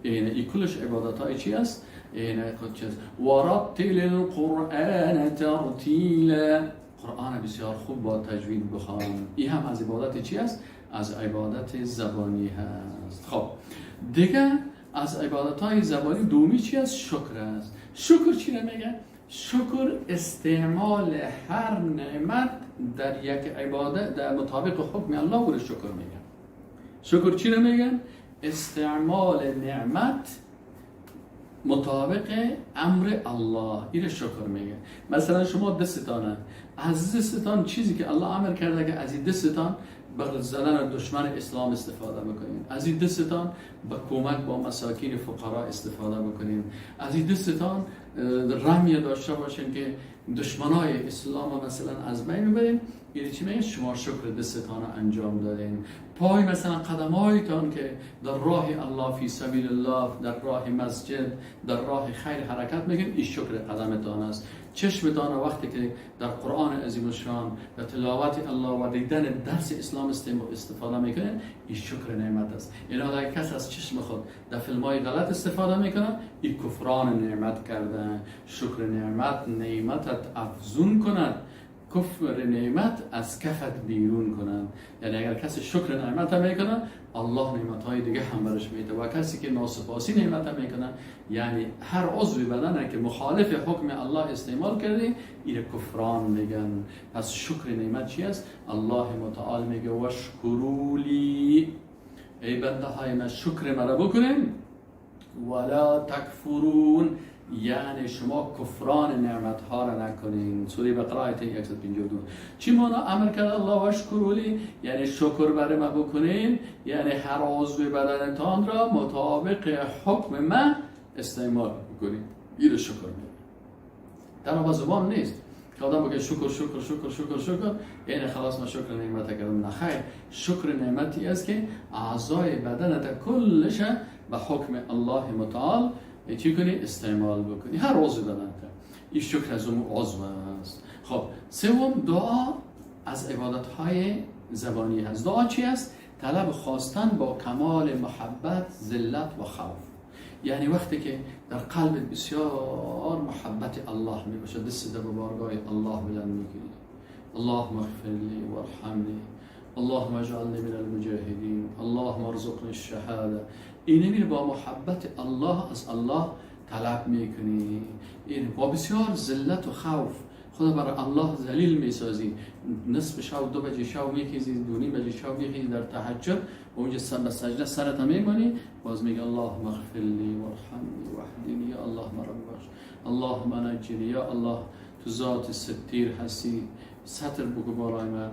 این کلش عبادت های چی است؟ این خود چیز. و رتل القرآن ترتیلا، قرآن بسیار خوب با تجوید بخوان. این هم از عبادت چی است؟ از عبادت زبانی هست. خب دیگه از عبادت های زبانی دومی چی است؟ شکر است. شکر چی را میگه؟ شکر استعمال هر نعمت در یک عبادت در مطابق حکم الله رو شکر میگه. شکر چی را میگن؟ استعمال نعمت مطابق امر الله، این شکر میگه. مثلا شما دستتانه، از دستتان چیزی که الله امر کرده که از این دستتان بر زدن دشمن اسلام استفاده بکنین، از این دستتان به کمک با مساکین فقرا استفاده بکنین، از این دستتان رمی داشته باشین که دشمنای اسلام مثلا از بین ببرین. این چی میگه؟ شما شکر دستتان انجام دادین. پای مثلا قدمهایتان که در راه الله، فی سبیل الله، در راه مسجد، در راه خیر حرکت میکنین، این شکر قدمتان است. چشمتان وقتی که در قرآن عظیم الشان، در تلاوت الله و دیدن درس اسلام استفاده میکنین، این شکر نعمت است. یعنی اگر کس از چشم خود در فیلم‌های غلط استفاده میکنه، این کفران نعمت کرده. شکر نعمت نعمتت افزون کند، کفر نعمت از کفت بیرون کنند. یعنی اگر کسی شکر نعمت میکنه، الله نعمت های دیگه هم برش میده، و کسی که ناسپاسی نعمت میکنه، یعنی هر عضو بدنه که مخالف حکم الله استعمال کرده، این کفران میگن. پس شکر نعمت چی است؟ الله متعال میگه واشکروا لی، ای بنده های من شکر مرا بکنین، ولا تکفرون، یعنی شما کفران نعمت ها را نکنین. سوره بقره آیت 152. چی معنا امر کرد الله واشکروا لی؟ یعنی شکر برای ما بکنین، یعنی هر عضو بدنتان را مطابق حکم من استعمال بکنین. این شکر میگه. تنها با زبان نیست که آدم بگه شکر شکر شکر شکر شکر، یعنی خلاص من شکر نعمت کردم. نه خیر، شکر نعمتی است که اعضای بدنت کلش به حکم الله متعال چی کنی؟ استعمال بکنی، هر عضو بدنت. این شکر از اون عضو است. خب سوم، دعا از عبادت های زبانی هست. دعا چی است؟ طلب خواستن با کمال محبت، ذلت و خوف. یعنی وقتی که در قلب بسیار محبت الله می باشه، دست در بارگاه الله بلند میکنی، اللهم اغفر لی وارحمنی، اللهم اجعلنی من المجاهدین، اللهم ارزقنی الشهاده. اینه میره با محبت الله از الله طلب میکنی، این با بسیار ذلت و خوف خدا برای الله ذلیل میسازی. نصف شب، 2 بجه شب میخیزی، 2:30 بجه شب میخیزی در تهجد و اونجا به سجده سرت میمانی، باز میگه اللهم اغفر لی وارحمنی واهدنی، یا الله مرا ببخش، اللهم نجنی، یا الله تو ذات ستیر هستی، ستر بگو بالای من،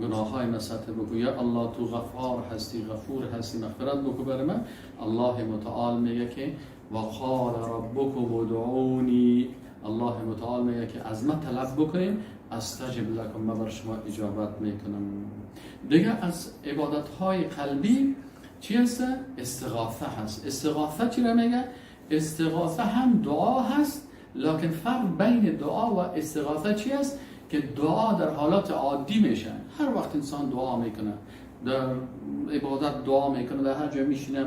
گناه های من ستر بگو، یا الله تو غفار هستی، غفور هستی، مغفرت بگو برای من. الله متعال میگه که وقال ربکم ادعونی، الله متعال میگه که از من طلب بکنیم، استجب لکم، من بر شما اجابت میکنم. دیگه از عبادت های قلبی چی هست؟ استغاثه هست. استغاثه چی را میگه؟ استغاثه هم دعا هست، لکن فرق بین دعا و استغاثه چی هست؟ که دعا در حالات عادی میشه. هر وقت انسان دعا میکنه، در عبادت دعا میکنه، در هر جای میشینه،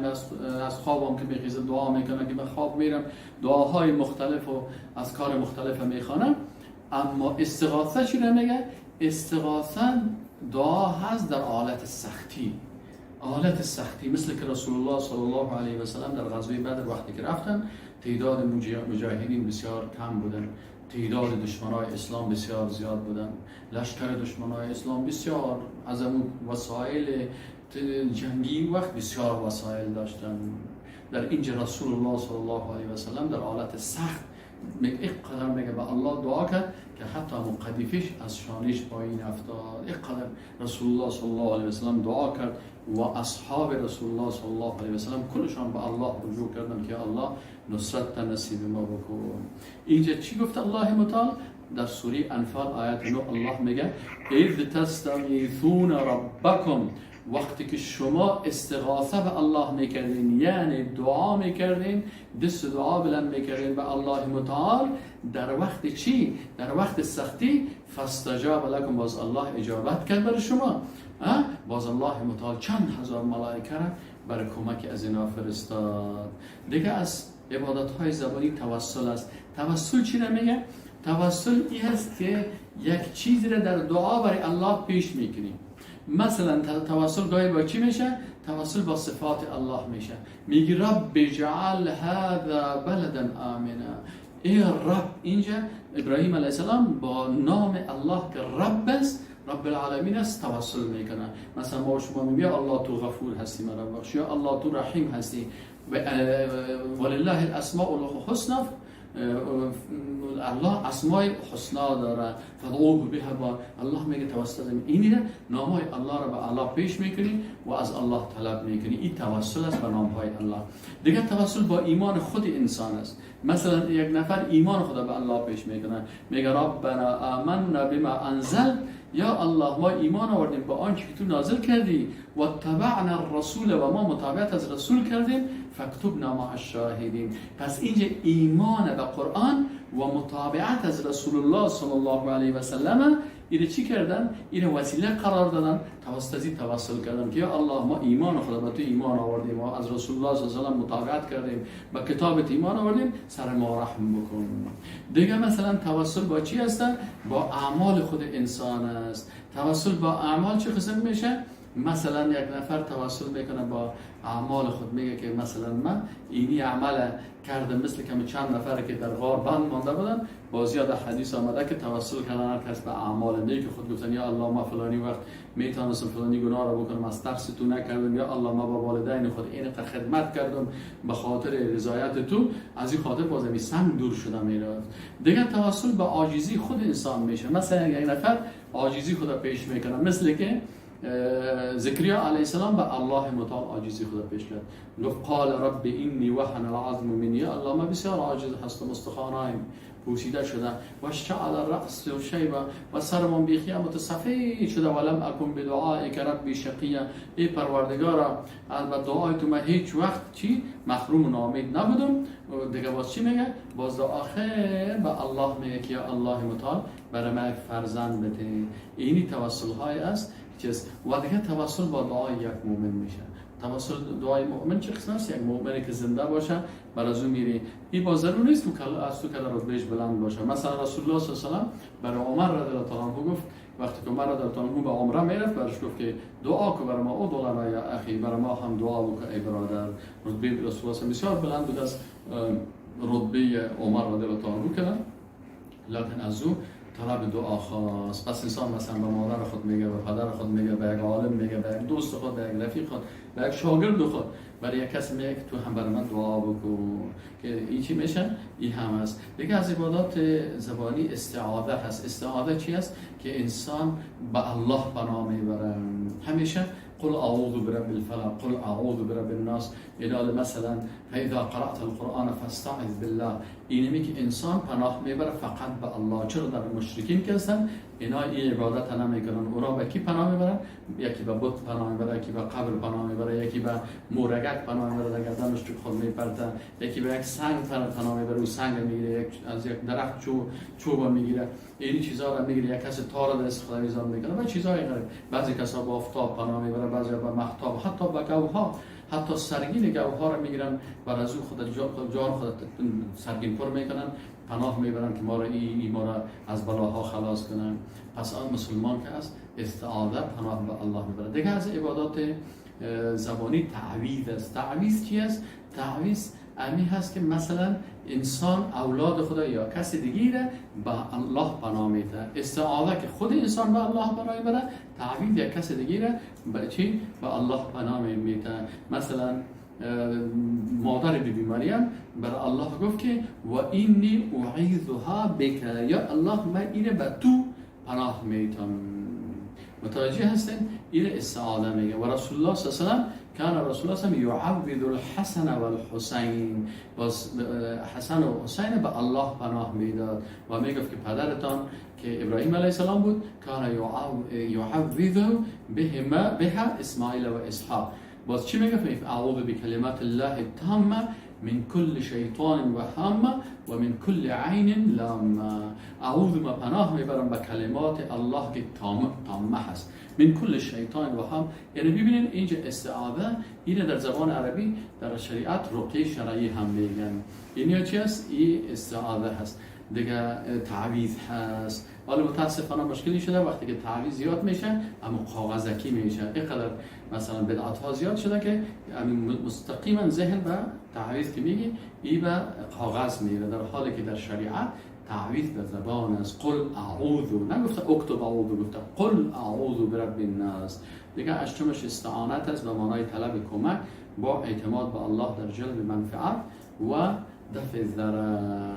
از خوابم که میخیزه دعا میکنه، که به خواب میرم دعاهای مختلف و از کار مختلف میخوانم. اما استغاثه چی رو میگه؟ استغاثه دعا هست در حالت سختی. حالت سختی مثل که رسول الله صلی الله علیه و سلم در غزوه بدر وقتی که رفتن، تعداد مجاهدین بسیار کم بودن، تعداد دشمنای اسلام بسیار زیاد بودن، لشکر دشمنای اسلام بسیار از اون وسایل جنگی وقت بسیار وسایل داشتن. در اینجا رسول الله صلی الله علیه و سلم در حالت سخت اینقدر میگه به الله دعا کرد که حتی مقدفش از شانش پایین افتاد. اینقدر رسول الله صلی الله علیه و سلم دعا کرد و اصحاب رسول الله صلی الله علیه و سلم کلشان به الله رجوع کردن که الله نصرت نصیب ما بکن. اینجا چی گفت الله متعال؟ در سوره انفال آیت 9 الله میگه اذ تستغیثون ربکم، وقتی که شما استغاثه به الله میکردین، یعنی دعا میکردین، دست دعا بلند میکردین به الله متعال، در وقت چی؟ در وقت سختی. فاستجاب لکم، باز الله اجابت کرد برای شما. باز الله متعال چند هزار ملائکه را برای کمک از اینا فرستاد. دیگه از عبادت های زبانی توسل است. توسل چی را میگه؟ توسل این است که یک چیزی را در دعا برای الله پیش میکنیم. مثلا توسل گاهی با چی میشه؟ توسل با صفات الله میشه. میگی رب اجعل هذا بلدا آمنا، ای رب. اینجا ابراهیم علیه السلام با نام الله که رب است، رب العالمین است، توسل میکنه. مثلا ما شما میگه الله تو غفور هستی مرا بخش، یا الله تو رحیم هستی، ولله الاسماء الحسنى، الله اسماء حسنا داره، فادعوه بها. با الله میگه توسل اینه، نامهای الله را به الله پیش میکنی و از الله طلب میکنی. این توسل است به نامهای الله. دیگه توسل با ایمان خود انسان است. مثلا یک نفر ایمان خود به الله پیش میکنه، میگه ربنا آمنا بما انزل، یا الله ما ایمان آوردیم به آنچه که تو نازل کردی، و تبعنا الرسول و ما متابعت از رسول کردیم، فاکتبنا مع الشاهدین. پس اینجا ایمان به قرآن و متابعت از رسول الله صلی الله علیه و سلم اینو چی کردن؟ اینو وسیله قرار دادن، توسط از این توسل کردن که یا الله ما ایمان خدا به تو ایمان آوردیم، ما از رسول الله صلی الله علیه و سلم متابعت کردیم، به کتابت ایمان آوردیم، سر ما رحم بکن. دیگه مثلا توسل با چی هستن؟ با اعمال خود انسان است. توسل با اعمال چه قسم میشه؟ مثلا یک نفر توسل میکنه با اعمال خود، میگه که مثلا من اینی عمل کردم، مثل که چند نفر که در غار بند مانده بودن، با زیاد حدیث آمده که توسل کردن هر کس به اعمال نیک خود، گفتن یا الله ما فلانی وقت میتونستم فلانی گناه را بکنم، از ترس تو نکردم، یا الله ما با والدین خود اینقدر خدمت کردم به خاطر رضایت تو، از این خاطر باز سنگ دور شدم. میرفت. دیگه توسل به عاجزی خود انسان میشه. مثلا یک نفر عاجزی خود پیش میکنه، مثل که زکریا علیه السلام به الله متعال عاجزی خود پیش کرد، گفت قال رب انی وهن العظم منی، الله ما بسیار عاجز هستم، استخوانایم پوسیده شده، و اشتعل الرأس شیبه و سرمان بیخی متصفید شده، ولم اکن بدعائک ربی شقیا، ای پروردگارا به دعای تو من هیچ وقت چی محروم و ناامید نبودم. دیگه باز چی میگه؟ باز در آخر به الله میگه که یا الله متعال برای من فرزند بده. اینی توسل های است چیز. و دیگه توسل با دعای یک مؤمن میشه. توسل دعای مؤمن چه قسم است؟ یک مؤمنی که زنده باشه بر از اون میری، این باز ضرور نیست که از تو که رتبهش بلند باشه. مثلا رسول الله صلی الله علیه و سلم برای عمر رضی الله تعالی عنه گفت، وقتی که عمر رضی الله تعالی عنه به عمره میرفت، برش گفت که دعا کن برای ما، او دعا یا اخی، برای ما هم دعا بکن ای برادر. رتبه رسول الله بسیار بلند بود از رتبه عمر رضی الله تعالی عنه کردن، لکن از او طلب دعا خواست. پس انسان مثلا به مادر خود میگه، به پدر خود میگه، به یک عالم میگه، به یک دوست خود، به یک رفیق خود، به یک شاگرد خود، برای یک کس میگه که تو هم برای من دعا بکن، که این چی میشه؟ این هم هست. دیگه از عبادات زبانی استعاذه هست. استعاذه چی است؟ که انسان به الله پناه میبره همیشه. قل اعوذ برب الفلق، قل اعوذ برب الناس. اینا مثلا فاذا قرأت القرآن فاستعذ بالله. اینمی که انسان پناه میبره فقط به الله. چرا در مشرکین که هستن اینا این عبادت نمیکنن؟ اونا به کی پناه میبرن؟ یکی به بت پناه میبره، یکی به قبر پناه میبره، یکی به مورگک پناه میبره در گردنش چوب خود میپرته، یکی به یک سنگ پناه میبره و سنگ میگیره، یک از یک درخت چوب میگیره، این چیزا رو میگیره، یک کس تار دست خود میزان میکنه و چیزای غریب. بعضی کسا به آفتاب پناه میبره، بعضی به مهتاب، حتی به گوها، حتی سرگین گوها رو میگیرن و از او خود جان خود سرگین پر میکنن، پناه میبرن که ما را این ما را از بلاها خلاص کنن. پس آن مسلمان که است استعاذه پناه به الله میبره. دیگه از عبادات زبانی تعویذ است. تعویذ چی است؟ تعویذ امی هست که مثلا انسان اولاد خدا یا کسی دیگه را به الله پناه میده. استعاذه که خود انسان به الله پناه میبره، تعویذ یا کسی دیگه را به چی؟ به الله پناه میده. مثلا مادر بی بی مریم بر الله گفت که و اینی اعیذها بک، یا الله من اینه به تو پناه میتم. متوجه هستین؟ این استعاذه میگه. و رسول الله صلی الله علیه و سلم کان رسول الله صلی الله علیه و سلم یعوذ الحسن والحسین، باز حسن و حسین به الله پناه میداد و میگفت که پدرتان که ابراهیم علیه السلام بود، کان یعوذ بهما بها اسماعیل و اسحاق. باز چی میگفت؟ اعوذ بکلمات الله التامه من کل شیطان و هامه و من کل عین لامه. اعوذ ما پناه میبرم به کلمات الله که تامه هست، من کل شیطان و هام. یعنی ببینین اینجا استعاذه، اینه در زبان عربی در شریعت رقیه شرعی هم میگن. این چی هست؟ این استعاذه هست. دیگه تعویذ هست. حالا متاسفانه مشکلی شده وقتی که تعویذ زیاد میشه، اما کاغذکی میشه. اینقدر مثلا بدعت ها زیاد شده که مستقیما ذهن به تعویذ که میگی ای به کاغذ میره، در حالی که در شریعت تعویذ به زبان است. قل اعوذ، نگفته اکتب اعوذ، گفته قل اعوذ برب الناس. دیگه اشتمش استعانت است به معنای طلب کمک با اعتماد به الله در جلب منفعت و دفع ضرر.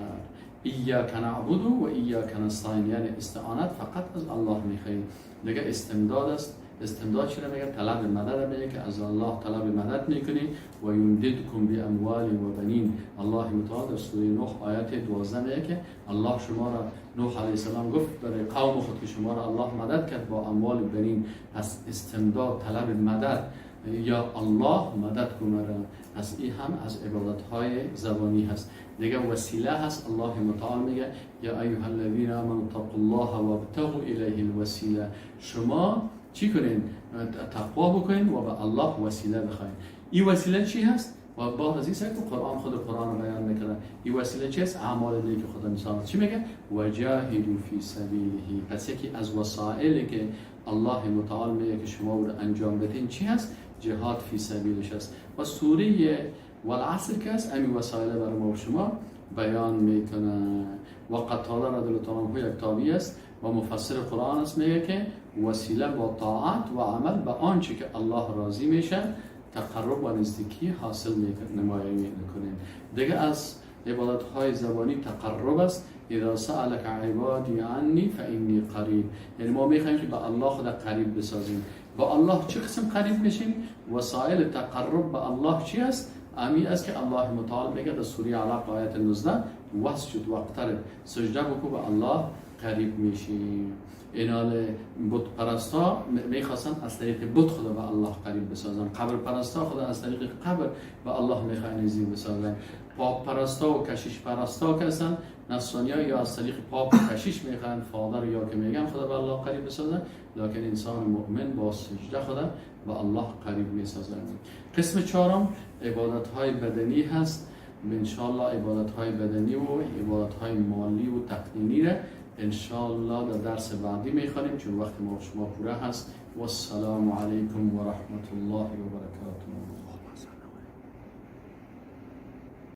ایاک نعبد و ایاک نستعین، یعنی استعانت فقط از الله میخوایی. دیگه استمداد است، استمداد چی میگه؟ طلب مدد میگه که از الله طلب مدد میکنی. و یمددکم باموال و بنین. الله متعال در سوره نوح آیت 12 میگه که الله شما را، نوح علیه السلام گفت برای قوم خود که شما را الله مدد کرد با اموال و بنین. پس استمداد، طلب مدد، یا الله مدد کنه. پس این هم از عبادت های زبانی هست. دیگه وسیله هست. الله متعال میگه یا ایها الذین آمنوا اتقوا الله وابتغوا الیه الوسیله. شما چی کنین؟ تقوا بکنین و به الله وسیله بخواین. این وسیله چی هست؟ و با از این که قرآن، خود قرآن بیان میکنه این وسیله چی هست؟ اعمال نیک خدا. انسان چی میگه؟ وجاهدوا فی سبیله. پس یکی از وسایلی که الله متعال میگه که شما رو انجام بدین چی هست؟ جهاد فی سبیلش است. و سوره والعصر که است، همین وسایل برای ما و شما بیان میکنه. و قتاده رضی الله عنه یک تابعی است و مفسر قرآن است، میگه که وسیله با طاعت و عمل به آنچه که الله راضی میشه تقرب و نزدیکی حاصل نمایی میکنیم. دیگه از عبادت های زبانی تقرب است. اذا سألك عبادی عنی فانی قریب. یعنی ما میخوایم که به الله خود قریب بسازیم. با الله چه قسم قریب میشیم؟ وسایل تقرب به الله چی است؟ امی است که الله متعال میگه در سوره علق آیت 19 واسجد واقترب، سجده بکو به الله قریب میشیم. اینال بت پرستا میخواستن از طریق بت خدا به الله قریب بسازن، قبر پرستا خدا از طریق قبر به الله میخواین نزدیک بسازن، پاپ پرستا و کشیش پرستا که هستن نصرانیا یا از طریق پاپ و کشیش میخواین، father یا که میگن خدا به الله قریب بسازن. لکن انسان مؤمن با سجده خدا به الله قریب میسازن. قسم چهارم عبادت های بدنی هست. انشاءالله عبادت های بدنی و عبادت های مالی و تقنینی را انشاءالله در درس بعدی میخوانیم، چون وقت ما شما پوره هست. و السلام علیکم و رحمت الله و برکاته.